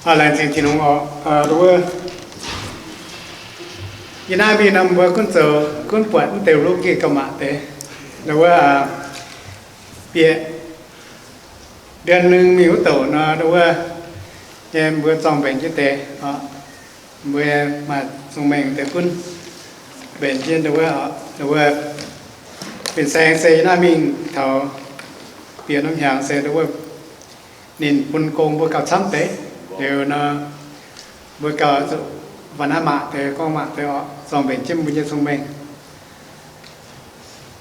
Laengz zingh Tin-Hungh oc. Wuov, yie naaiv mingh nor mbuo gunv zoux, gunv buatc mv deix lungh gih gauh maac deix. Wuov, bieqc เดือนหนึ่ง mingh wuov douc nor, wuov, yie mbuo zorng mbenc jienv deix oc. Mbuo maaih cong-mengh deix gunv mbenc jienv wuov, wuov, fin-saeng se yie naaiv mingh taux bieqc norm hnyangx se wuov, ninh bun gong mbuo gauh camv deix. Liuz nor, mbuo gauh zuqc mv baac naaiv maac deix, gorngv maac deix oc, zorng mbenc jienv mbuo nyei cong-mengh.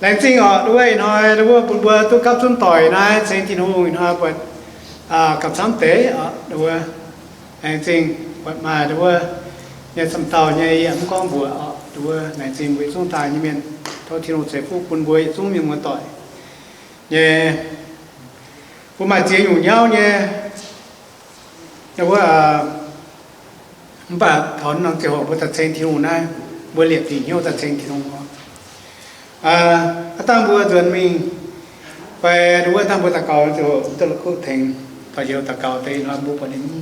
Laengz zingh oc, wuov ih hnoi wuov bun mbuo duqv gapv zunv doic naaiv ceng Tin-Hungh ih hnoi buatc gauh camv deix oc. Wuov, laengz zingh buatc maaih wuov nyei camv dauh nyei yie mv gorngv mbuoqc oc. Wuov, laengz zingh mbuo yietc zungv daaih nyei mienh. Tov Tin-Hungh ceix fuqv bun mbuo yietc zungv mienh muoz-doic nyei. Mbuo maaih ziex nyungc nyauv nyei. Wuov, mv baac taux norm ziangh hoc mbuo daaih ceng Tin-Hungh naaiv, mbuo liepc dingc hnyouv daaih ceng Tin-Hungh oc. Aav dangh mbuo nzuonx mingh fai wuov dangh mbuo daux gaux ziouc duqv la'kuqv tengx dorh njoux daux gaux deix ih hnoi mbuo buatc ninh mv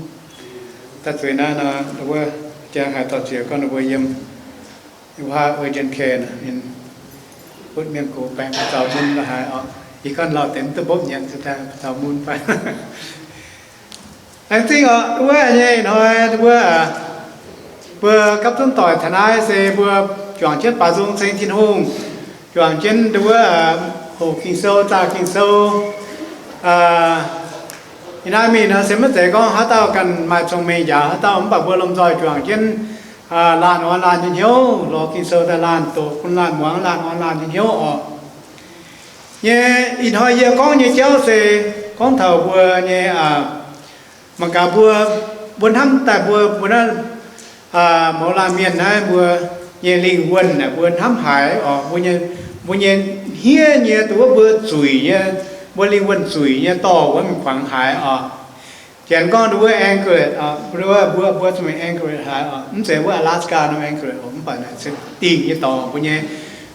daaih zueiz naaiv nor, wuov jangx haiz dorh ziex gorngv ninh mbuo yiem wuov urgent care ninh butv mienh gox baengc zaux mun la'haaix oc. Ih gorngv lauh deix mv duqv mbopv nyanc se daaih zaux mun fai. Laengz zingh oc, wuov nyei ih hnoi wuov, mbuo gapv zunv doic taux naaiv se mbuo juangc jienv baaux nzung ceng Tin-Hungh, juangc jienv wuov hoqc Ging-Sou, zaah Ging-Sou. Ih naaiv mingh nor se maiv zeiz gorngv haaix dauh ganh maaih cong-mengh njaaux haaix dauh, mv baac mbuo lomh nzoih juangc jienv laanh orn laanh nyei hnyouv, lorz Ging-Sou daaih laanh doqc bun laanh muangx, laanh orn laanh nyei hnyouv oc. Nyei ih hnoi yie gorngv nyei jauv se gorngv taux mbuo nyei, mangc gaax mbuo, mbuo hnamv daaih mbuo, mbuo naaiv mouz laanh mienh naaiv mbuo nyei lingh wuonh naaic mbuo hnamv haaix oc, mbuo nyei, mbuo nyei hniev nyei, dongh wuov mbuo zuic nyei, mbuo lingh wuonh zuic nyei dorh wuov mingh kuangx haaix oc. Janx gorngv dongh wuov Anchorage oc, mbuo, mbuo, mbuo zuqc mingh Anchorage haaix oc, mv zeiz wuov Alaska nor Anchorage oc, mv baac naaic se dingh nyei dorngx mbuo nyei,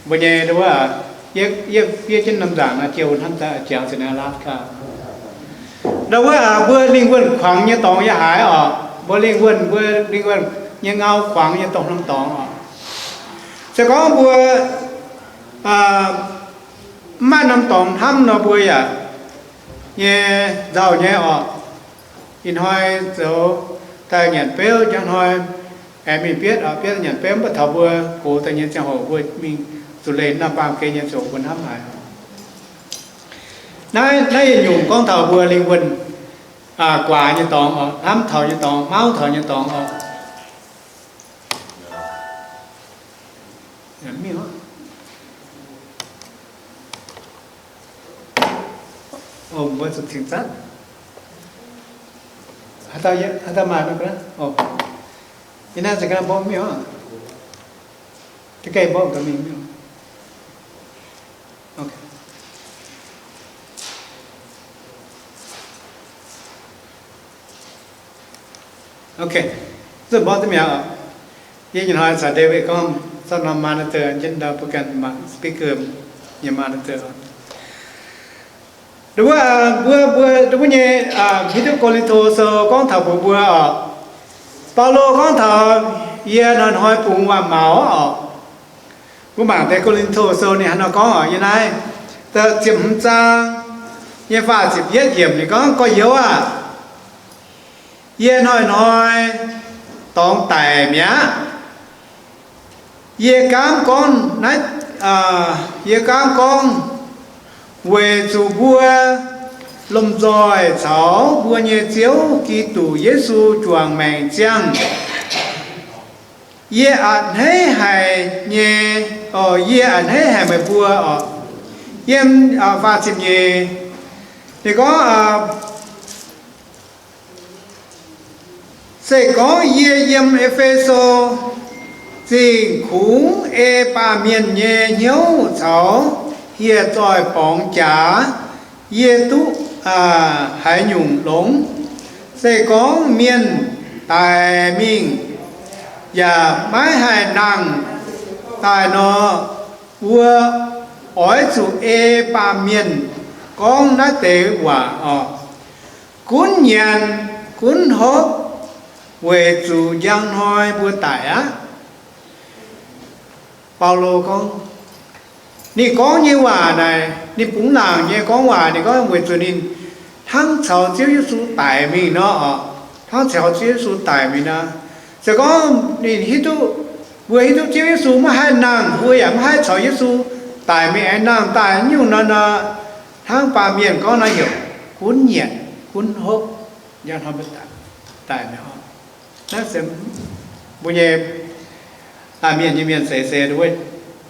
mbuo nyei wuov, yie, yie fiev jienv norm nzaangc naaiv jiou hnamv daaih jangx se naaiv Alaska. Ndau wuov, mbuo lingh wuonh kuangx nyei dorngx yaac haaix oc, mbuo lingh wuonh, mbuo lingh wuonh nyei ngau kuangx nyei dongh norm dorngx oc. Se gorngv mbuo mv maaih norm dorngx hnamv nor, mbuo yaac nyei nzauh nyei oc. Ih hnoi zoux daaih nyanc beuv, njang hnoi aengx mingh bietv oc, bietv nyanc beuv, mv baac taux mbuo gox daaih nyei ziangh hoc mbuo mingh zuqc leih norm baamh gen nyei ziouc mbuo hnamv haic. Naaiv, naaiv yietc nyungc gorngv taux mbuo lingh wuonh guaax nyei dorngx oc, hnamv taux nyei dorngx, mauv taux nyei dorngx oc. Mbuo zuqc cingx zatv. Haaix dauh maaih mv gaax? Yie naaiv za'gengh mborqv mv mingh oc. Za'gengh mborqv gaax mingh mv mingh. Ok, zuqc mborqv duqv mi'aqv oc. Yie nyei hnoi caux David gorngv, zorqv norm monitor jienv ndau mbuo ganh mangc speaker nyei monitor oc. Wuov, mbuo, mbuo, mbuo nyei hiuv duqv Ko^lin^to Sou gorngv taux mbuox mbuo oc. Baulo gorngv taux yie hnoi-hnoi bungx waac-maux oc. Mbuo mangc deix Ko^lin^to Sou ninh hnangv nor gorngv oc, yie naaiv ziepc hmz zaang nyei faah ziepc yietv yiemc ninh gorngv, gorx-youz aah! Yie hnoi-hnoi dorngx daic mi'aqv. Yie gaamv gorngv naaiv, yie gaamv gorngv weic zuqc mbuo lomh nzoih caux mbuo nyei Ziouv Giduc Yesu juangc maengc ziangh. Yie a'hneiv haic nyei, yie a'hneiv haic meih mbuo oc. Yiem faah ziepc nyeic, ninh gorngv, se gorngv yie yiem E^fe^so Zingh kungx ei baamh mienh nyei hnyouv caux hieh zoih borngz jaax, yie duqv haaix nyungc longx? Se gorngv mienh daic mingh yaac maiv haih nangh daaih nor, mbuo oix zuqc ei baamh mienh gorngv naaiv deix waac oc. Gunv nyanc, gunv hopv, weic zuqc njang hnoi mbuo daic aqv. Baulo gorngv, ninh gorngv nyei waac naaic, ninh bungx laangc nyei gorngv waac, ninh gorngv weic zuqc ninh hnangv caux Ziouv Yesu daic mingh nor, hnangv caux Ziouv Yesu daic mingh nor. Se gorngv ninh hiuv duqv, mbuo hiuv duqv Ziouv Yesu maiv haih nangh, mbuo yaac maiv haih caux Yesu daic mingh aengx nangh daaih nyungc nor, nor, hnangv baamh mienh gorngv nor heuc gunv nyanc gunv hopv, daic, daic mingh oc. Naaiv se mbuo nyei mienh nyei mienh seix se wuov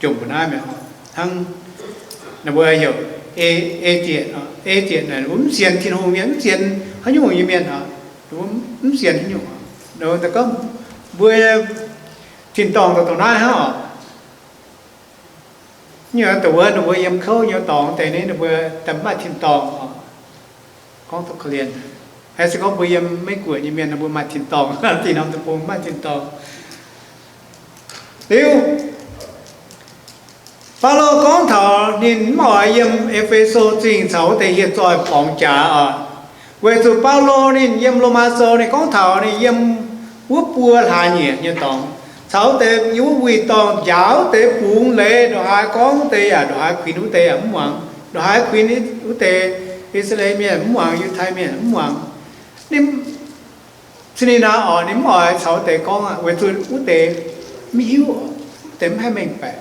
jomc mbuo naaiv mingh oc. Hnangv ninh mbuo heuc atheist, atheist naaic mbuo mv sienx Tin-Hungh mienh, mv sienx haaix nyungc nyei mienh oc, mv sienx haaix nyungc. Gorngv mbuo tin-dorngh dongh naaiv hnangv oc. Nyungc dongh wuov ninh mbuo yiem kouv nyei dorngx deix ni, ninh mbuo daaih mv maaih tin-dorngh oc. Gorngv duqv korv-lienh. Haaix se gorngv mbuo yiem Meiv Guoqv nyei mienh, ninh mbuo maaih tin-dorngh, dinh norm deic-bung maaih tin-dorngh. Liuz, Baulo gorngv taux ninh mv oix yiem E^fe^so Zingh caux wuov deix hieh zoih borngz jaax oc. Weic zuqc Baulo ninh yiem Lomaa Sou ninh gorngv taux ninh yiem wuov buo hlaax nyieqc nyei dorngx, caux wuov deix yiem wuov wuic dorngh njaaux wuov deix bungx leiz, ndongc haaix gorngv wuov deix yaac ndongc haaix kuinx wuov deix yaac mv muangx, ndongc haaix kuinx wuov deix I^saa^laa^en Mienh mv muangx, Yiutai Mienh mv muangx. Ninh, cin ninh naaic oc, ninh mv oix caux wuov deix gorngv aqv, weic zuqc wuov deix mv hiuv, wuov deix mv haih mengh baeqc.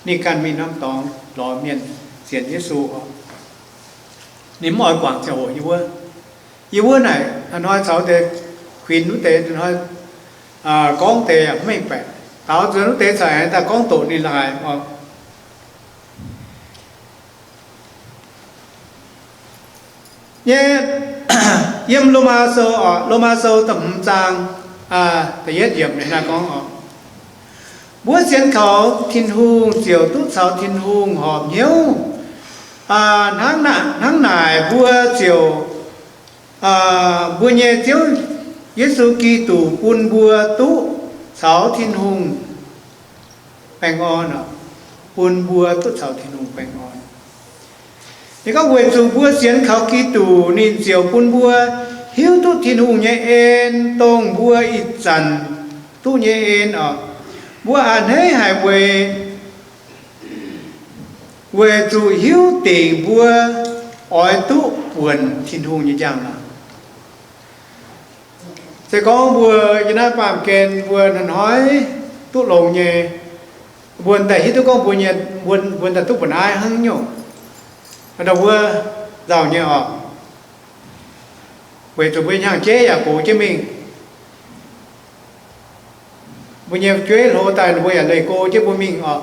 Ninh ganh mingh norm dorngx lorz mienh sienx Yesu oc. Ninh mv oix guangc ziangh hoc yie wuov. Yie wuov naaic hnoi caux wuov deix kuinx wuov deix, hnoi gorngv deix mv mengh baeqc. Daaux nzuonx wuov deix caux aengx daaih gorngv doqc ninh laaix oc. Nyei, yiem Lomaa Sou, Lomaa Sou da'hmz zaang da'yietv yiemc naaiv gorngv oc, mbuo sienx kaux Tin-Hungh ziouc duqv caux Tin-Hungh horpc hnyouv. Hnangv naaic mbuo ziouc, mbuo nyei Ziouv Yesu Giduc bun mbuo duqv caux Tin-Hungh baengh orn, bun mbuo duqv caux Tin-Hungh baengh orn. Ninh gorngv weic zuqc mbuo sienx kaux Giduc, ninh ziouc bun mbuo hiuv duqv Tin-Hungh nyei en, dongh mbuo ih zanc duqv nyei en oc. Mbuo a'hneiv haic weic, weic zuqc hiuv dingc mbuo oix duqv buonc Tin-Hungh nyei njang-laangc. Se gorngv mbuo yiem naaiv baamh gen mbuo hnoi-hnoi duqv longx nyei, mbuo daaih hiuv duqv gorngv mbuo nyei, mbuo, mbuo daaih duqv mbu'naaiv hnangv nyungc, ndau wuov nzauh nyei oc. Weic zuqc mbuo hnyangx-jeiv yaac gox jienv mingh. Mbuo nyei fu'jueiv hlo daaih, mbuo yaac leih go jienv mbuo mingh oc.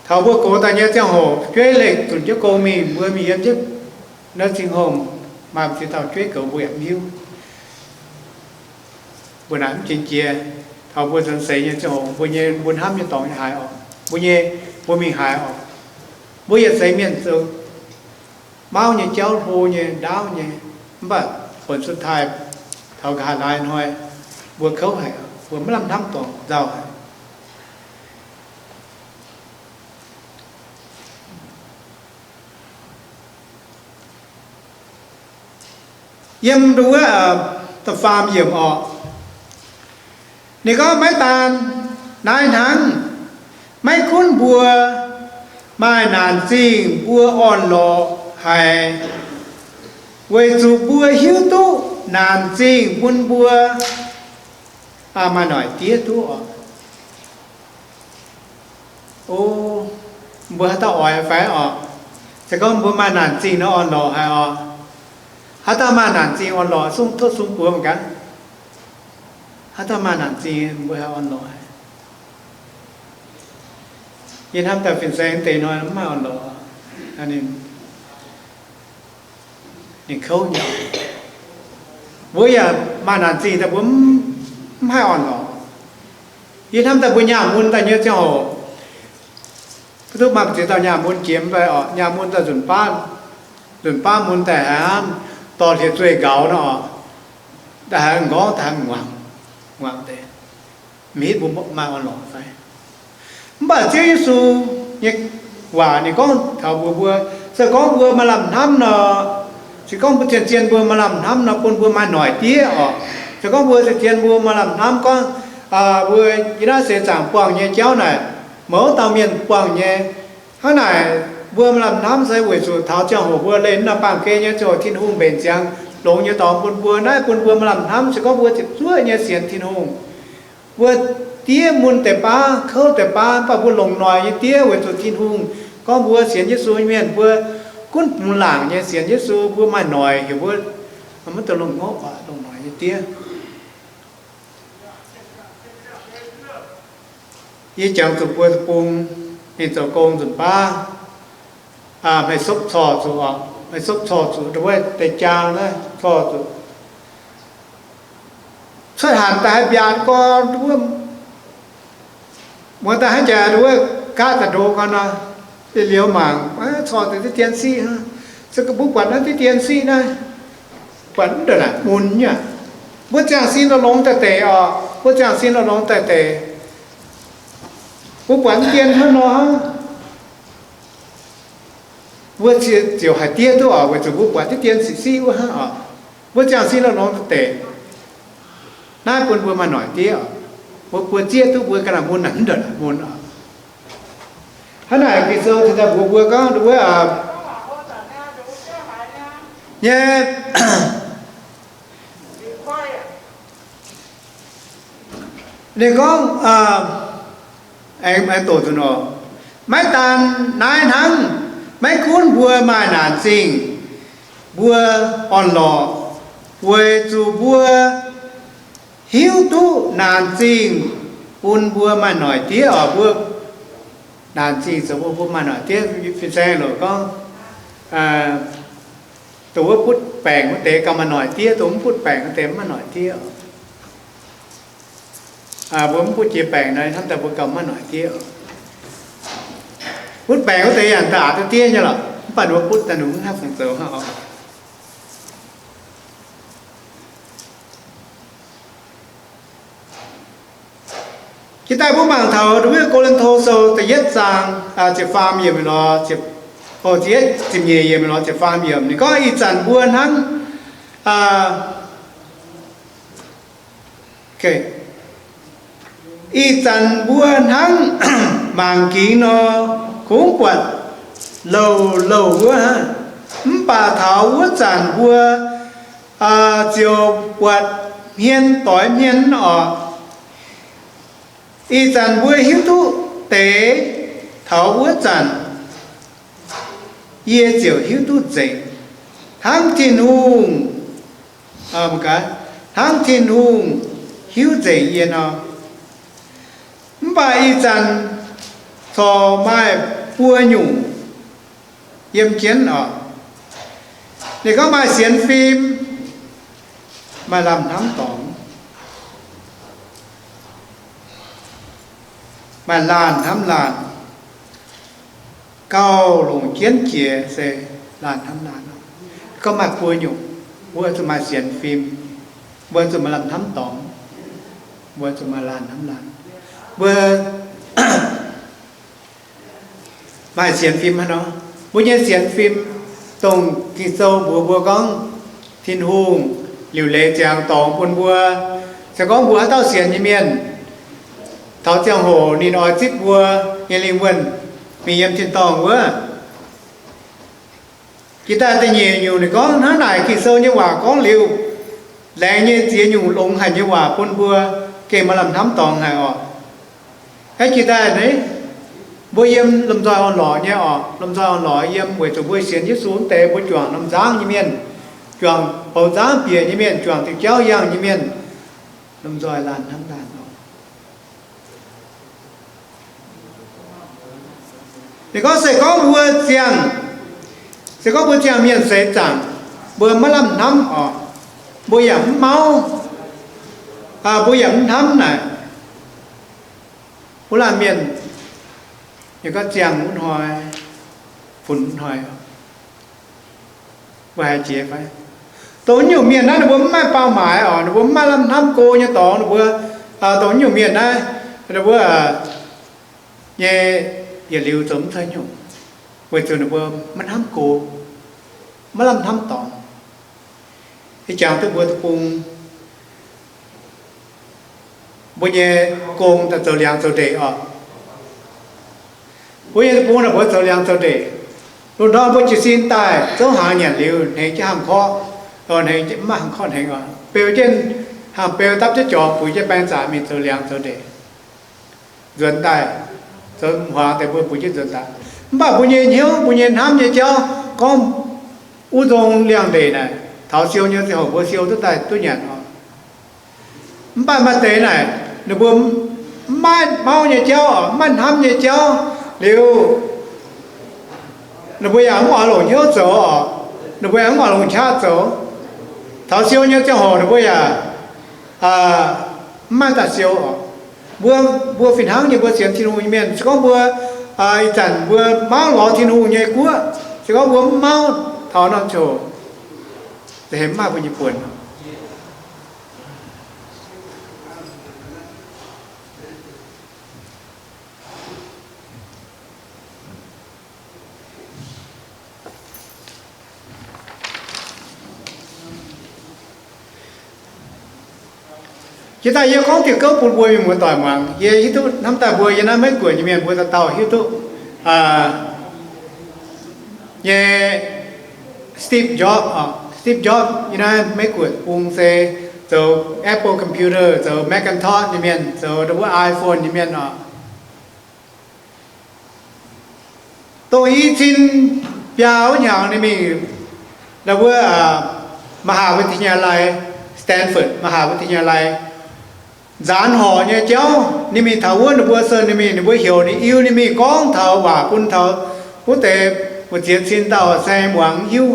Taux mbuo gox daaih nyei ziangh hoc, fu'jueiv leih zunc jienv go mingh, mbuo mingh yiem jienv naaiv cing-hongh, maaih ziex dauh fu'jueiv goux mbuo yaac mv hiuv. Mbuo naaic mv jiex jiex, taux mbuo nzuonx seix nyei ziangh hoc, mbuo nyei mbuo hnamv nyei dorngx nyei haaix oc, mbuo nyei, mbuo mingh haaix oc. Mbuo yietc seix mienh zoux mauv nyei jauv, hlo nyei, ndaauv nyei, mv baac buonc suv taaih taux nqa'haav laai hnoi, mbuo kouv haic, mbuo maiv lamh hnamv dorngc nzauh haic. Yiem nduov da'faam yiemc oc. Ninh gorngv maiv daan naaiv hnangv, maiv gunv mbuo maaih naanc zingh mbuo orn-lorqc haic, weic zuqc mbuo hiuv duqv naanc zingh bun mbuo maaih noic diev duqv oc. O, mbuo haaix dauh oix fai oc? Se gorngv mbuo maaih naanc zingh nor orn-lorqc haic oc. Haaix dauh maaih naanc zingh orn-lorqc, zungv tov sung buoz mangc gaax. Haaix dauh maaih naanc zingh mbuo haih orn-lorqc haic? Yie hnamv daaih fin-saeng deix hnoi mv maaih orn-lorqc. Ninh kouv nyei. Mbuo yaac maaih naanc zingh daaih mbuo mv haih orn-lorqc. Yie hnamv daaih mbuo nyaah mun daaih nyei ziangh hoc, mv duqv maaih ziex dauh nyaah mun jiex mv fai oc. Nyaah mun daaih nzunc baav, nzunc baav mun daaih haiz hnamv dorh hlieqv-zueih nqaux nor oc, daaih haiz m'nqorngv daaih haiz muangx, muangx deix, mv hiuv mbuo maaih orn-lorqc fai. Mv baac Ziouv Yesu nyei waac ninh gorngv taux mbuox mbuo, se gorngv mbuo maaih lamh hnamv nor, Se gorngv mbuo zien-zien mbuo maaih lamh hnamv nor, bun mbuo maaih noic diev oc. Se gorngv mbuo zien-zien mbuo maaih lamh hnamv gorngv, mbuo yiem naaiv seix zaangc buangh nyei jauv naaic, mouz dauh mienh buangh nyei. Hnangv naaic, mbuo maaih lamh hnamv se weic zuqc taux ziangh hoc mbuo leih naaiv norm baamh gen nyei ziangh hoc Tin-Hungh mbenc ziangx longx nyei dorngx bun mbuo. Naaiv bun mbuo maaih lamh hnamv, se gorngv mbuo ziepc zuoqv nyei sienx Tin-Hungh, mbuo diev mun deix baav, kouv deix baav, mv baac mbuo longc noic nyei diev weic zuqc Tin-Hungh gorngv mbuo sienx Yesu nyei mienh, mbuo gunv bungx laangc nyei sienx Yesu, mbuo maaih noic heuc mbuo maiv dungx longc ngorc, longc noic nyei diev. Yie jangx zuqc mbuo deic-bung ninh zoux gong nzunc baav, hmei sopv corc zuqc, hmei sopv corc zuqc, wuov deix jaang naaiv corc zuqc. Cuotv hanc daaih haih mbiaatc gorn, wuov muoz daaih hnangv jaax wuov gaatv daaih ndo gorn nor, liuz mangc corc deix diqv dien siqv hnangv. Se mbuo buatc naaiv diqv dien siqv naaiv, buatc mv ndongc naaic mun nyei. Mbuo ziangh sin longx-longx daaih deix oc, mbuo ziangh sin longx-longx daaih deix, mbuo buatc mv dien hnangv nor hnangv. Mbuo ziouc haiz diev duqv oc, weic zuqc mbuo buatc diqv dien siqv siqv wuov hnangv oc. Mbuo ziangh sin longx-longx daaih deix, naaiv bun mbuo maaih noic diev oc. Mbuo buoz-zieqv duqv mbuo ga'naaiv mun naaic, mv ndongc naaic mun oc. Hnangv naaic Ging-Sou cingx daaih mbuox mbuo gorngv wuov nyei, ninh gorngv, aengx doqc nzunc oc, maiv daan naaiv hnangv, maiv gunv mbuo maaih naanc zingh, mbuo orn-lorqc, weic zuqc mbuo hiuv duqv naanc zingh bun mbuo maaih noic diev oc. Mbuo naanc zingh zoux bun mbuo maaih noic diev. Fin-saeng loc gorngv, dongh wuov butv baengc wuov deix gauh maaih noic diev, dongh mv butv baengc wuov deix mv maaih noic diev. Mbuo mv butv jiex baengc nor, hnamv daaih mbuo gauh maiv noic diev. Butv baengc wuov deix yaac daaih aqc duqv diev nyei lorqc, mv baac ninh mbuo butv daaih ninh mv haih fungc zoux hnangv oc. Jiex daaih mbuo mangc taux wuov Ko^lin^to Sou da'yietv zaang ziepc faam yiemc lorz, ziepc, ziepc nyeic yiemc lorz ziepc faam yiemc, ninh gorngv ih zanc mbuo hnangv, ih zanc mbuo hnangv mangc gingx nor, kungx buatc louh louh wuov, mv baac taux wuov zanc mbuo ziouc buatc hmien doix hmien oc. Ih zanc mbuo hiuv duqv deix, taux wuov zanc yie ziouc hiuv duqv nzengc, hnangv Tin-Hungh, hnangv Tin-Hungh hiuv nzengc yie nor. Mv baac ih zanc corc maaih buo nyungc yiem jienv oc. Ninh gorngv maaih sienx fim, maaih lamh hnamv dorngx, maaih laanh hnamv laanh, gauh longc jienv jiex se laanh hnamv laanh. Gorngv maaih buo nyungc, mbuo zuqc maaih sienx fim, mbuo zuqc maaih lamh hnamv dorngx, mbuo zuqc maaih laanh hnamv laanh. Mbuo maaih sienx fim hnangv nor. Mbuo nyei sienx fim, dongh Ging-Sou mbuox mbuo gorngv Tin-Hungh liuc leiz ziangx dorngx bun mbuo. Se gorngv mbuo haaix dauh sienx nyei mienh, taux ziangh hoc ninh oix zipv mbuo nyei lingh wuonh mingh yiem tin-dorngh wuov. Jiex daaih da'nyeic nyungc ninh gorngv hnangv naaic, Ging-Sou nyei waac gorngv liuz, laengz nyei ziex nyungc longx haic nyei waac bun mbuo gengh maaih lamh hnamv dorngx haic oc. Hnangv jiex daaih naaiv, mbuo yiem lomh nzoih orn-lorqc nyei oc. Lomh nzoih orn-lorqc yiem weic zuqc mbuo sienx Yesu wuov deix, mbuo juangc norm nzangv nyei mienh, juangc bouc nzangv bieqc nyei mienh, juangc diuh jauv yangh nyei mienh, lomh nzoih laanh hnamv laanh oc. Ninh gorngv se gorngv mbuo ziangh, se gorngv mbuo ziangh mienh seix zaangc, mbuo maiv lamh hnamv oc, mbuo yaac mv mauv, mbuo yaac mv hnamv naaic, wuov laanh mienh, ninh gorngv ziangh wuov hnoi, funx wuov hnoi, mbuo haiz jiex fai? Dongh nyungc mienh naaiv ninh mbuo mv maaih เป้าหมาย oc, ninh mbuo mv maaih lamh hnamv go nyei dorngx, ninh mbuo, dongh nyungc mienh naaiv, ninh mbuo nyei yietc liuz zoux mv zeiz nyungc, weic zuqc ninh mbuo maiv hnamv go, maiv lamh hnamv dorngx. Ih jangx duqv mbuo deic-bung, mbuo nyei gong daaih zoux liangx zoux ndeic oc. Mbuo nyei deic-bung naaic mbuo zoux liangx zoux ndeic. Lungh ndorm mbuo jiez sin daaih zouv hnaangx nyanc liuz, hnengx jienv hangh korqv, hnengx mv maaih hangh korqv hnengx oc, beu jienv, hangh beu dapv jienv jorx, buix jienv baeng zaqc mingh zoux liangx zoux ndeic. Nzuonx daaih, zoux hmuangx deix mbuo buix jienv nzuonx daaih. Mv baac mbuo nyei hnyouv, mbuo nyei hnamv nyei jauv gorngv, wuov nzong liangx ndeic naaic taux siou nyei ziangh hoc mbuo siou duqv daaih duqv nyanc oc. Mv baac maaih deix naaic ninh mbuo mv maaih mauv nyei jauv oc, mv maaih hnamv nyei jauv liuz, ninh mbuo yaac mv oix longc hnyouv zoux oc. Ninh mbuo yaac mv oix longc qaqv zoux. Taux siou nyei ziangh hoc ninh mbuo yaac mv maaih daaih siou oc. Mbuo, mbuo fih hnangv nyei mbuo sienx Tin-Hungh nyei mienh, se gorngv mbuo ih zanc mbuo mauv lorz Tin-Hungh nyei guoqv, se gorngv mbuo mv mauv taux norm ziouc, za'heix mv maaih mbuo nyei buonc. Jiex daaih yie gorngv diuh gouv bun mbuo mienh muoz-doic muangx. Yie hiuv duqv hnamv daaih mbuo yiem naaiv Meiv Guoqv nyei mienh mbuo dauh dauh hiuv duqv nyei Steve Jobs, Steve Jobs yiem naaiv Meiv Guoqv bung se zoux Apple computer, zoux Macintosh nyei mienh, zoux wuov iPhone nyei mienh oc. Dongh i cin biaa wuov hnyangx ninh mingh wuov มหาวิทยาลัย Stanford มหาวิทยาลัย nzaanx horc nyei jauv. Ninh mingh taux wuov ninh mbuo se ninh mingh, ninh mbuo heuc ninh, iu ninh mingh gorngv taux waac bun taux wuov deix mbu'ziex cin dauh horqc saeng muangx hiuv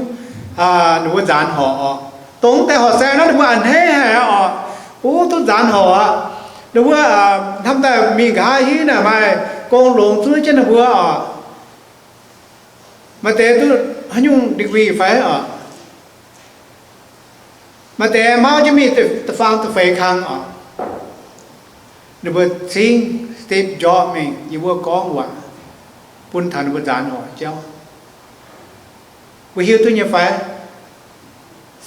ninh mbuo nzaanx horc oc. Dongh deix horqc saeng naaiv ninh mbuo a'hneiv haic oc. Uv duqv nzaanx horc aqv. Ninh mbuo hnamv daaih mingh nqa'haav hiuv naaic maaih gong longx zuov jienv ninh mbuo oc. Maaih deix duqv haaix nyungc degree fai oc. Maaih deix mauv jienv mingh da'faam da'feix kang oc. Ninh mbuo cingv Steve Jobs mingh yiem wuov gorngv waac bun taux ninh mbuo nzaanx horc jauv. Mbuo hiuv duqv nyei fai?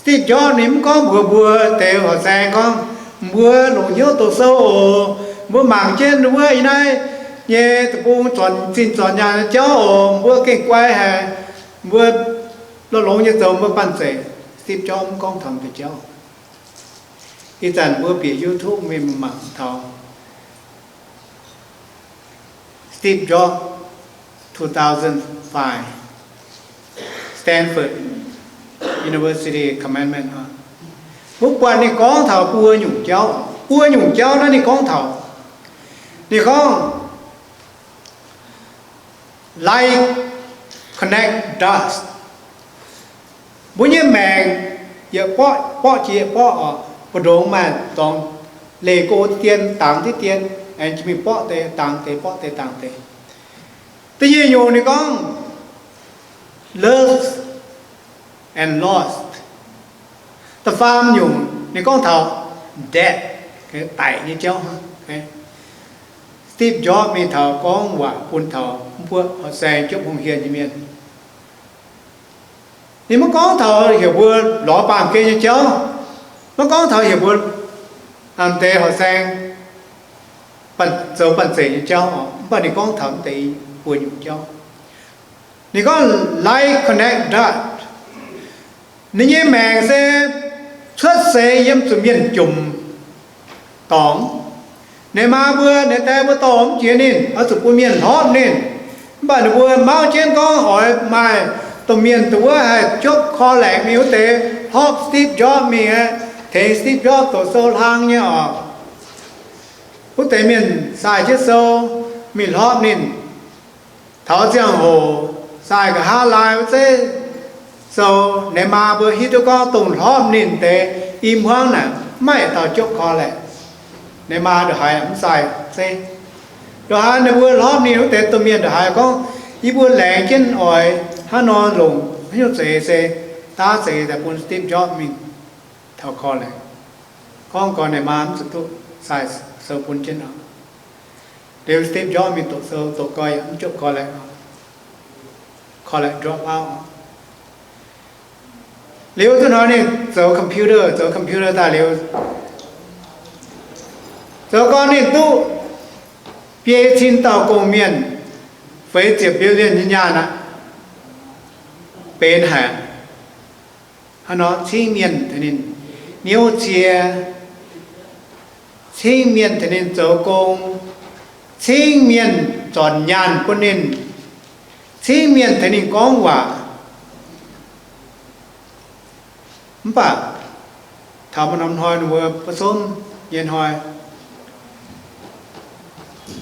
Steve Jobs ninh mv gorngv mbuox mbuo deix horqc saeng gorngv, mbuo longc hnyouv doqc sou oc. Mbuo mangc jienv wuov ih naaiv nyei deic-bung zinh zornc nyaanh nyei jauv oc. Mbuo gengh guai haic. Mbuo longx-longx nyei zoux mbuo banh zeic. Steve Jobs mv gorngv taux deix jauv. Ih zanc mbuo bieqc YouTube mingh mangc taux Steve Jobs, two thousand five, Stanford University commencement. Mbuo buatc ninh gorngv taux buo nyungc jauv, buo nyungc jauv naaiv ninh gorngv taux, ninh gorngv, like connect dots. Mbuo nyei maengc yietc borqv, borqv jiex yietc borqv oc, mbu'ndongx maaih dorngx leih go dien, dangx diqv dien, aengx jiex mingh borqv deix dangx deix, borqv deix dangx deix. Da'nyeic nyungc ninh gorngv love and lost. Da'faam nyungc ninh gorngv taux debt, daic nyei jauv. Steve Jobs mingh taux gorngv waac bun taux mbuo horqc saeng jopv hungh hien nyei mienh. Ninh maiv gorngv taux heuc mbuo lorz baamh gen nyei jauv, maiv gorngv taux heuc mbuo deix horqc saeng zoux banh zeic nyei jauv oc. Mv baac ninh gorngv taux deix buo nyungc jauv. Ninh gorngv like connect dots. Ninh nyei maengc se cuotv seix yiem zuqc mienh jomc dorngx. Ninh maa mbuo, ninh die mbuo dorh mv jiex ninh, oix zuqc bun mienh hlorpv ninh. Mv baac ninh mbuo mauv jienv gorngv oix maaih domh mienh dongh wuov haih jopv korv-laengz mingh wuov deix hlorpv Steve Jobs mingh aqv, tengx Steve Jobs doqc sou hlang nyei oc. Wuov deix mienh sai jienv sou mingh hlorpv ninh. Taux ziangh hoc sai nqa'haav laai wuov zeiv sou, ninh maa mbuo hiuv duqv gorngv dongh hlorpv ninh deix i hmuangv naaic maiv dauh jopv korv-laengz. Ninh maa ndongc haaix mv sai zeiv. Ndongc haaix ninh mbuo hlorpv ninh wuov deix domh mienh ndongc haaix gorngv, yie mbuo laengz jienv oix hnangv nor longc haaix nyungc zeix se daav zeix daaih bun Steve Jobs mingh taux korv-laengz. Gorngv gorx ninh maa mv zuqc duqv sai sou bun jienv oc. Liuz Steve Jobs mingh doqc sou, doqc gau yaac mv jopv korv-laengz, korv-laengz drop out. Liuz zuqc hnoi ninh zoux computer, zoux computer daaih liuz, zoux gorngv ninh duqv biei cin dauh gong-mienh, feix ziepc billion nyei nyaanh aqv, benx haic. Hnangv nor cingv mienh tengx ninh niouv cie, cingv mienh tengx ninh zoux gong, cingv mienh zornc nyaanh bun ninh, cingv mienh tengx ninh gorngv waac. Mv baac taux maaih norm hnoi ninh mbuo ba'somv nyei hnoi,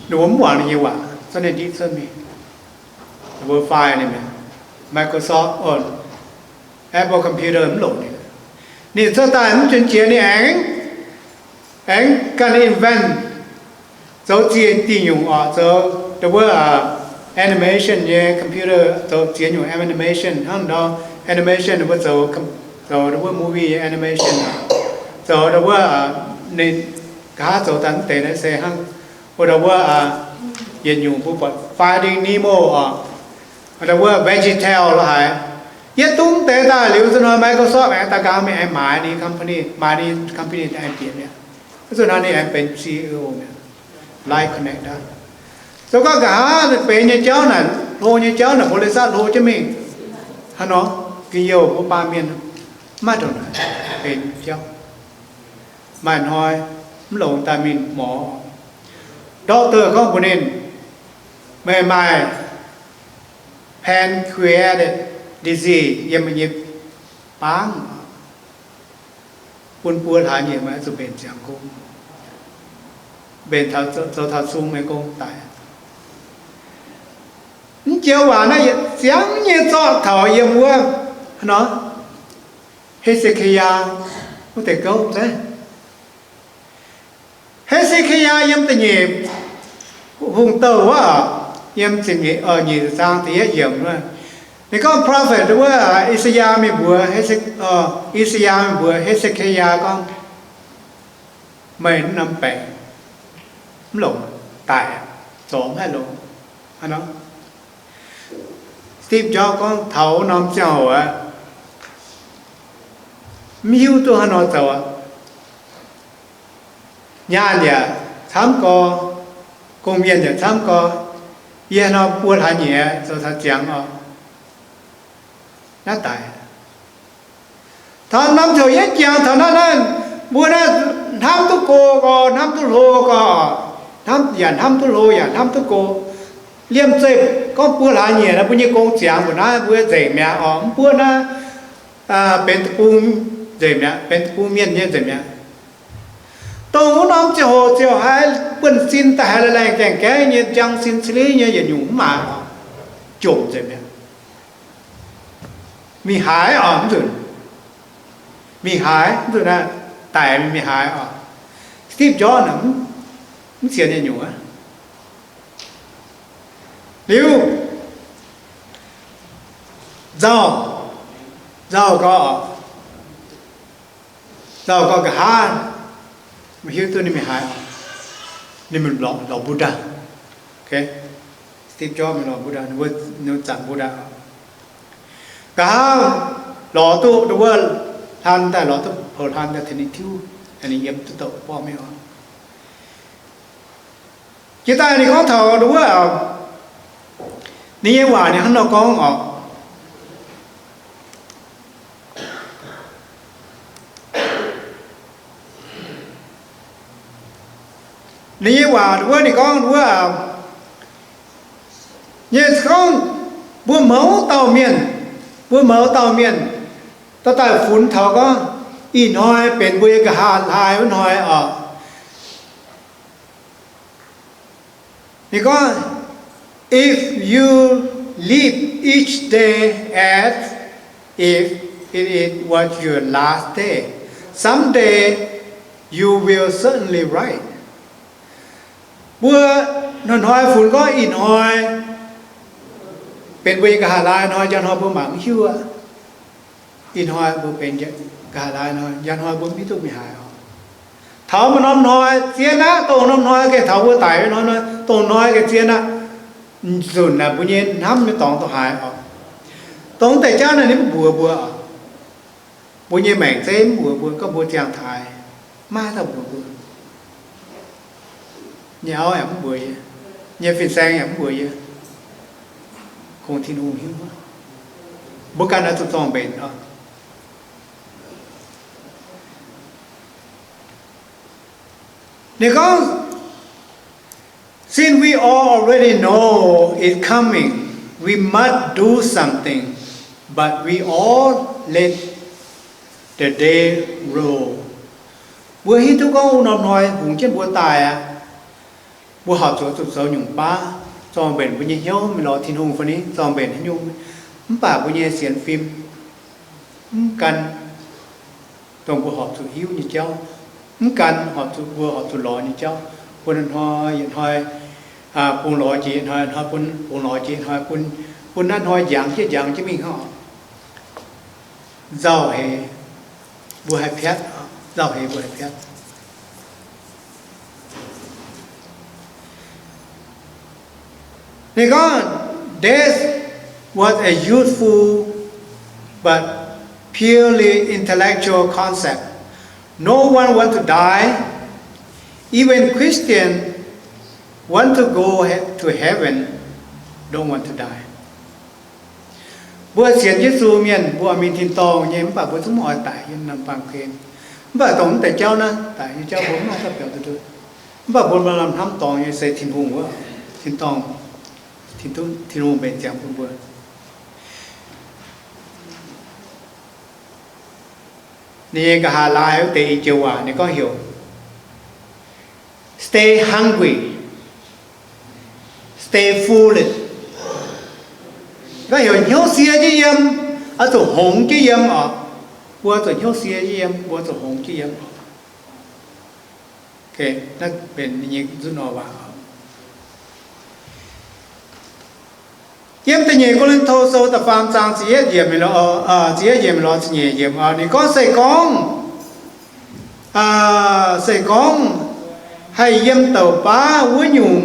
ninh mbuo mv muangx ninh nyei waac, zorqv ninh ndiqv cuotv mingh. Ninh mbuo fire ninh mi'aqv. Microsoft, Apple computer mv longc ninh. Ninh cuotv daaih mv junc jiex ninh aengx, aengx ganh invent, zoux ziex diuh nyungc oc, zoux dongh wuov animation nyei computer, zoux ziex nyungc animation hnangv nor. Animation ninh mbuo zoux, zoux dongh wuov movie nyei animation, zoux dongh wuov, ninh nqa'haav zoux daaih mv deix naaiv se hnangv, wuov dongh wuov, yietc nyungc mbuo buatc Finding Nemo oc, dongh wuov VeggieTales lorqc haic. Yietv dungv deix daaih liuz zuqc hnoi Microsoft aengx daaih nqaang mingh aengx maaiz ninh company, maaiz ninh company aengx bieqc mi'aqv. Zuqc hnoi ninh aengx benx C E O mi'aqv, Live Connect aqv. Zoux gorngv nqa'haav benx nyei jauv naaic, hlo nyei jauv naaic, บริษัท hlo jienv mingh, hnangv nor, ga'youh mbuo baamh mienh maiv dongh naaic benx jauv. Maaih hnoi mv longx daaih mingh morz. Doctor gorngv mbuox ninh, meih maaih pancreatic disease yiem meih nyei baangv, bun buo hlaax nyieqc meih oix zuqc mbenc ziangx gong, mbenc taux, zoux taux sung meih gong daic. Mv joux waac naaiv yietc ziangv nyei zorqv taux yiem wuov, hnangv nor, He^se^kaa^yaa wuov deix gouv zeiv. He^se^kaa^yaa yiem da'nyeic hungh douh wuov, yiem ziepc nyeic, nyeic zaang da'yietv yiemc wuov, ninh gorngv prophet wuov, I^saa^yaa mingh mbuox, I^saa^yaa mingh mbuox He^se^kaa^yaa gorngv, meih norm baengc mv longc daic, zorc mv haih longx. Hnangv nor, Steve Jobs gorngv taux wuov norm ziangh hoc aqv, mv hiuv duqv haaix nor zoux aqv. Nyaanh yaac camv gorx, gong-mienh yaac camv gorx. Yie nor buo hlaax nyieqc zoux taux ziangx oc, naaiv daic. Taux norm ziouc yietv jangx taux naaiv, naaiv mbuo naaiv hnamv duqv go gorx, hnamv duqv hlo gorx, hnamv yaac hnamv duqv hlo yaac hnamv duqv go. Liemh zeih gorngv buo hlaax nyieqc naaiv mbuo nyei gong ziangx mbuo naaiv mbuo nzengc mi'aqv oc. Mv buo naaiv benx deic-bung nzengc mi'aqv, benx deic-bung mienh nyei nzengc mi'aqv. Dongh wuov norm ziangh hoc ziouc haiz buonv-sin daaih haiz laengh laengh gaengh gaengh nyei, njang sin cili nyei yietc nyungc mv maaih oc, jomc nzengc mi'aqv. Mingh haaix oc mv nzunc, mingh haaix mv nzunc naaiv, daic mingh haaix oc. Steve Jobs naaic mv sienx yietc nyungc aqv. Liuz nzauh, nzauh gau, nzauh gau nqa'haav, maiv hiuv duqv ninh mingh haaix, ninh mingh lorz, lorz Buddha. Steve Jobs mingh lorz Buddha, ninh mbuo zanc Buddha. Nqa'haav lorz duqv wuov hlan daaih, lorz duqv poux hlan daaih tengx ninh tiuv, ninh yiem duqv douc borqv mingh oc. Jiex daaih ninh gorngv taux wuov, ninh nyei waac ninh hnangv nor gorngv oc. Ninh nyei waac wuov ninh gorngv wuov, nyei gorngv mbuo mouz dauh mienh, mbuo mouz dauh mienh dorh daaih funx taux gorngv ih hnoi benx mbuo nyei nqa'haav hlaax wuov hnoi oc. Ninh gorngv, if you live each day as if it is, was your last day, someday you will certainly right. Mbuo hnoi-hnoi funx gorngv ih hnoi benx mbuo nyei nqa'haav hlaax hnoi, njang hnoi mbuo mangc mv hiuv aqv. Ih hnoi mbuo benx nqa'haav hlaax hnoi, njang hnoi mbuo mv hiuv duqv mingh haaix oc. Taux maaih norm hnoi zien aqv, dongh norm hnoi gengh taux mbuo daic nyei hnoi, dongh hnoi gengh zien aqv. Nzunc naaic mbuo nyei hnamv nyei dorngx dongh haaix oc. Dongh deix jauv naaic ninh mv mbuox mbuo oc. Mbuo nyei maengc zeiv mv mbuox mbuo, gorngv mbuo ziangh taaix, maiv dauh mbuox mbuo. Nyei auv yaac mv mbuox yie, nyei fin-saeng yaac mv mbuox yie. Kungx Tin-Hungh hiuv. Mbuo ganh oix zuqc zorng-mbenc oc. Ninh gorngv, since we all already know it's coming, we must do something, but we all let the day roll. Mbuo hiuv duqv gorngv wuov norm hnoi hungx jienv mbuo daaih aqv. Mbuo horpc zuqc zuqc zoux nyungc baav zorng-mbenc mbuo nyei hnyouv mingh lorz Tin-Hungh fai ni, zorng-mbenc haaix nyungc, mv baac mbuo nyei sienx fim mv gan dongh mbuo horpc zuqc hiuv nyei jauv, mv gan horpc zuqc mbuo horpc zuqc lorz nyei jauv, bun hnoi yietc hnoi bungx lorz jiex yietc hnoi, hnoi bun bungx lorz jiex yietc hnoi, bun, bun naaiv hnoi njangx jienv njangx jienv mingh hnangv. Nzauh heix mbuo haih piatv, nzauh heix mbuo haih piatv. Ninh gorngv, death was a useful but purely intellectual concept. No one want to die. Even Christian want to go he- to heaven, don't want to die. Mbuo sienx Yesu mienh mbuo mingh tin-dorngh nyei, mv baac mbuo zungv mv oix daic yiem norm baamh gen. Mv baac dongh mv deix jauv naaiv, daic nyei jauv mbuo mv maaih dauh biaux duqv. Mv baac mbuo maaih lamh hnamv dorngx nyei se Tin-Hungh wuov, tin-dorngh, Tin-Hungh mbenc ziangx bun mbuo. Ninh nyei nqa'haav laai wuov deix i joux waac ninh gorngv heuc, stay hungry, stay foolish. Gorngv heuc hnyouv sie jienv yiem, oix zuqc hngongx jienv yiem oc. Mbuo zuqc hnyouv sie jienv yiem, mbuo zuqc hngongx jienv yiem. Naaiv benx ninh nyei nzunc oix waac. Yiem da'nyeic Ko^lin^to Sou da'faam zaang ziepc yietv yiemc, ziepc yietv yiemc lorz ziepc nyeic yiemc, ninh gorngv, se gorngv, se gorngv haih yiem douc baav wuov nyungc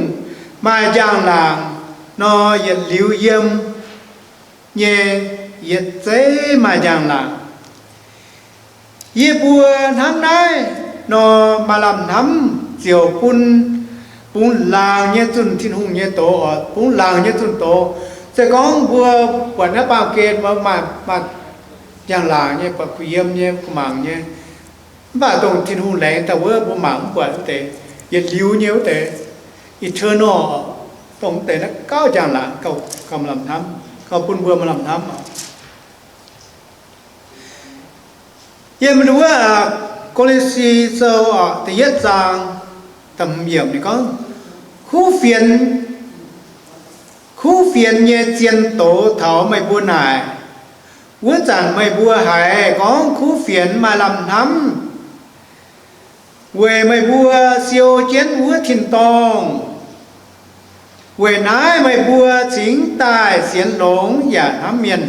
maaih njang-laangc nor, yietc liuz yiem nyei yietc zeiv maaih njang-laangc. Yie mbuo hnangv naaiv nor maaih lamh hnamv ziouc bun bungx laangc nyei zunh Tin-Hungh nyei doz oc, bungx laangc nyei zunh doz. Se gorngv mbuo buatc naaiv baamh gen mbuo maaih, maaih njang-laangc nyei, buatc kuh yiem nyei, kuh mangc nyei, mv baac dongh Tin-Hungh laengz daaih wuov mbuo mangc mv buatc wuov deix, yietc liuz nyei wuov deix, eternal, dongh wuov deix naaiv gauh njang-laangc, gauh, gauh maaih lamh hnamv, gauh bun mbuo maaih lamh hnamv oc. Yiem wuov Ko^lin^si Sou da'yietv zaang da'hmz yiemc ninh gorngv, kuv fienx, kuv fienx nyei zien doz taux meih mbuo naaic, wuov zanc meih mbuo haiz gorngv kuv fienx maaih lamh hnamv, weic meih mbuo siou jienv wuov tin-dorngh. Weic naaiv meih mbuo cingx daaih sienx longx yaac hnamv mienh.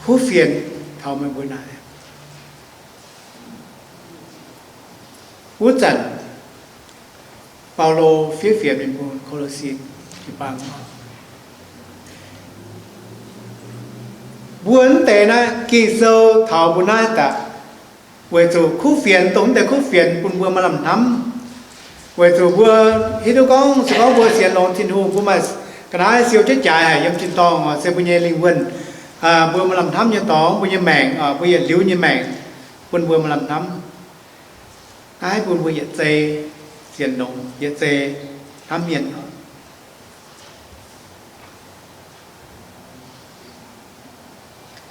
Kuv fienx taux meih mbuo naaic. Wuov zanc Baulo fiev fienx mbuo Ko^lo^si jiu-baang, mbuo mv deix naaiv Ging-Sou taux mbuo naaiv daaih, weic zuqc kuv fienx, dongh mv deix kuv fienx bun mbuo maaih lamh hnamv. Weic zuqc mbuo hiuv duqv gorngv, se gorngv mbuo sienx longx Tin-Hungh, mbuo maaih ga'naaiv siou jienv jaaix haic yiem tin-dorngh oc, se mbuo nyei lingh wuonh, mbuo maaih lamh hnamv nyei dorngx, mbuo nyei maengc, mbuo yietc liuz nyei maengc, bun mbuo maaih lamh hnamv. Naaiv bun mbuo yietc zei sienx longx, yietc zei hnamv mienh oc.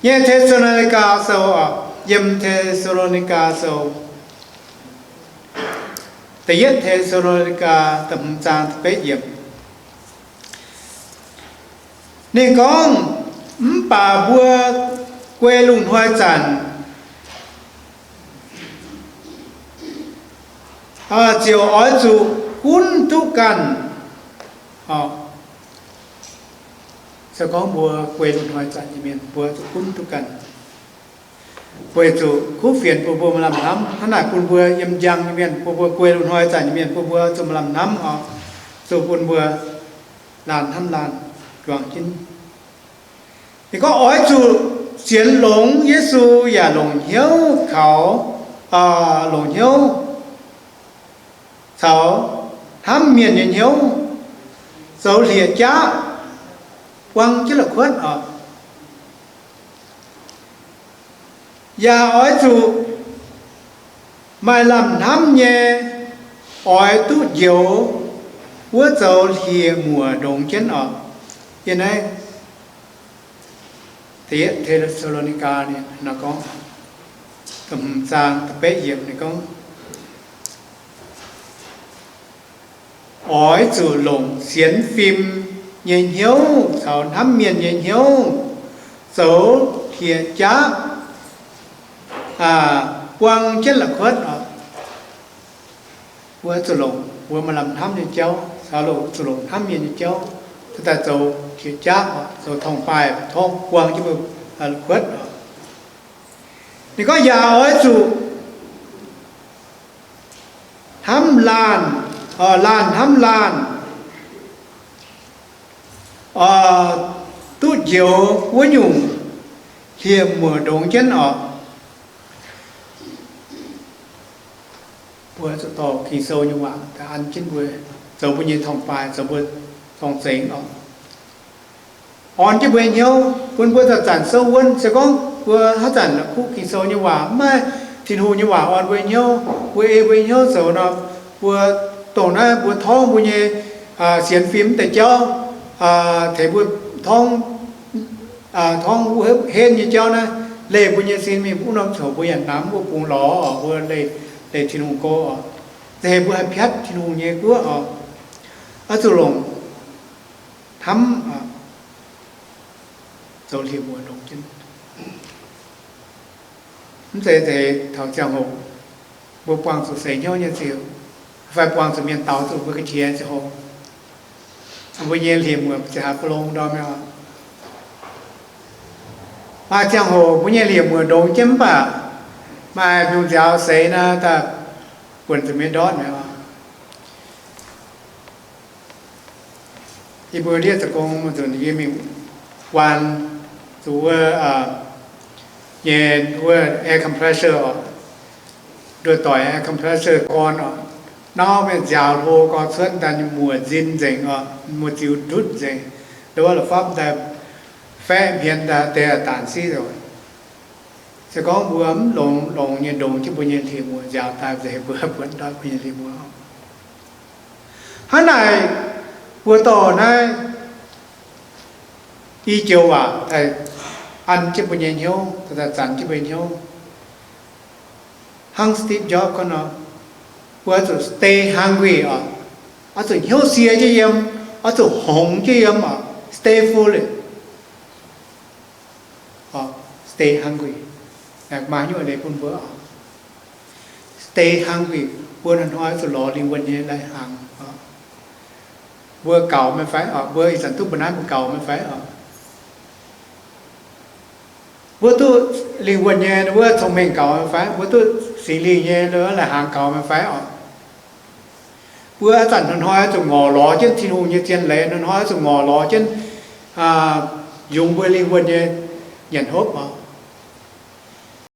Nyei Te^saa^lo^ni^gaa Sou, yiem Te^saa^lo^ni^gaa Sou, da'yietv Te^saa^lo^ni^gaa da'hmz zaang da'betv yiemc. Ninh gorngv, mv baac mbuo guei lungh hnoi zanc ziouc oix zuqc gunv duqv ganh. Se gorngv mbuo guei lungh hnoi zanc nyei mienh, mbuo zuqc gunv duqv ganh. Weic zuqc kuv fienx bun mbuo maaih lamh hnamv, hnangv naaic bun mbuo yiem njang nyei mienh, bun mbuo guei lungh hnoi zanc nyei mienh, bun mbuo zuqc maaih lamh hnamv oc, zuqc bun mbuo laanh hnamv laanh juangc jienv. Ninh gorngv oix zuqc Sienx longx Yesu yaac longc hnyouv kaux, longc hnyouv caux hnamv mienh nyei hnyouv zoux hlieqv-jaav buang jienv la'kuotv oc. Yaac oix zuqc maaih lamh hnamv nyei, oix duqv njoux wuov zoux hlieqv-muoc ndongx jienv oc. Yie naaiv Te^saa^lo^ni^gaa ninh gorngv, da'hmz zaang da'betv yiemc ninh gorngv, oix zuqc longc sienx fim nyei hnyouv caux hnamv mienh nyei hnyouv zoux hlieqv-jaav buang jienv la'kuotv oc. Mbuo zuqc longc mbuo maaih lamh hnamv nyei jauv, caux longc zuqc longc hnamv mienh nyei jauv, daaih zoux hlieqv-jaav, zoux torngv-baaih, torngv buang jienv mbuo la'kuotv oc. Ninh gorngv yaac oix zuqc hnamv laanh, laanh hnamv laanh, duqv njoux wuov nyungc hlieqv-muoc ndongx jienv oc. Mbuo zuqc dorh Ging-Sou nyei waac daaih an jienv mbuo, zoux mbuo nyei torngv-baaih, zoux mbuo torngv-zengx oc. Orn jienv mbuo nyei hnyouv bun mbuo zanc-zanc souv wuonv. Se gorngv mbuo haaix zanc la'kuqv Ging-Sou nyei waac, mv maaih Tin-Hungh nyei waac orn mbuo nyei hnyouv, mbuo ei mbuo nyei hnyouv zoux nor, mbuo dongh naaiv mbuo torngv mbuo nyei sienx fim deix jauv, tengx mbuo torngv, torngv henv nyei jauv naaiv, leih mbuo nyei sin mingh wuov norm coc mbuo yaac namx wuov bungx lorz oc, mbuo leih, leih Tin-Hungh go oc. Zeiz mbuo haih piatv Tin-Hungh nyei guoqv oc. Oix zuqc longc hnamv zoux hlieqv-muoc ndongx jienv. Mv zeiz, zeiz taux ziangh hoc mbuo buangh zuqc seix hnyouv nyei ziouc, fai buangh zuqc mienh daux zuqc mbuo ga'qiex ziangh hoc, mbuo nyei hlieqv-muoc ziouc haaix ba'long ndorm mi'aqv. Maaih ziangh hoc mbuo nyei hlieqv-muoc ndongx jienv mv baac maaih mbiungc nziaaux seix naaiv daaih buonc zuqc mienh ndortv mi'aqv. Yie mbuo ndiev zoux gong nzunc yie mingh waan zuqc wuov nyei wuov air compressor oc, nduov doic air compressor gorn oc, nauv mienh nziaaux hlo gorx cuotv daaih nyei muoc nzin nzengc oc, muoc ziux ndutv nzengc, nduov la'fapv daaih faeqv hmien daaih deix daanx siqv oc. Se gorngv mbuo mv longx, longx nyei ndongx jienv mbuo nyei hlieqv-muoc nziaaux daaih nzengc, mbuo buonc ndortv mbuo nyei hlieqv-muoc. Hnangv naaic, mbuo dorh naaiv i joux waac daaih an jienv mbuo nyei hnyouv, daaih zanc jienv mbuo nyei hnyouv. Hnangv Steve Jobs gorngv nor, mbuo oix zuqc stay hungry oc. Oix zuqc hnyouv sie jienv yiem, oix zuqc hngongx jienv yiem oc. Stay foolish oc, stay hungry. Maaih nyungc leiz bun mbuo oc. Stay hungry, mbuo hnoi-hnoi zuqc lorz lingh wuonh nyei lai-hnaangx oc. Mbuo gaux maiv fai oc? Mbuo ih zanc duqv mbuo naaiv mbuo gaux maiv fai oc? Mbuo duqv lingh wuonh nyei wuov cong-mengh gaux maiv fai? Mbuo duqv Singx Lingh nyei lai-hnaangx gaux maiv fai oc? Mbuo ih zanc hnoi-hnoi zuqc ngorc lorz jienv Tin-Hungh nyei zien leiz, hnoi-hnoi zuqc ngorc lorz jienv yungz mbuo lingh wuonh nyei nyanc hopv oc.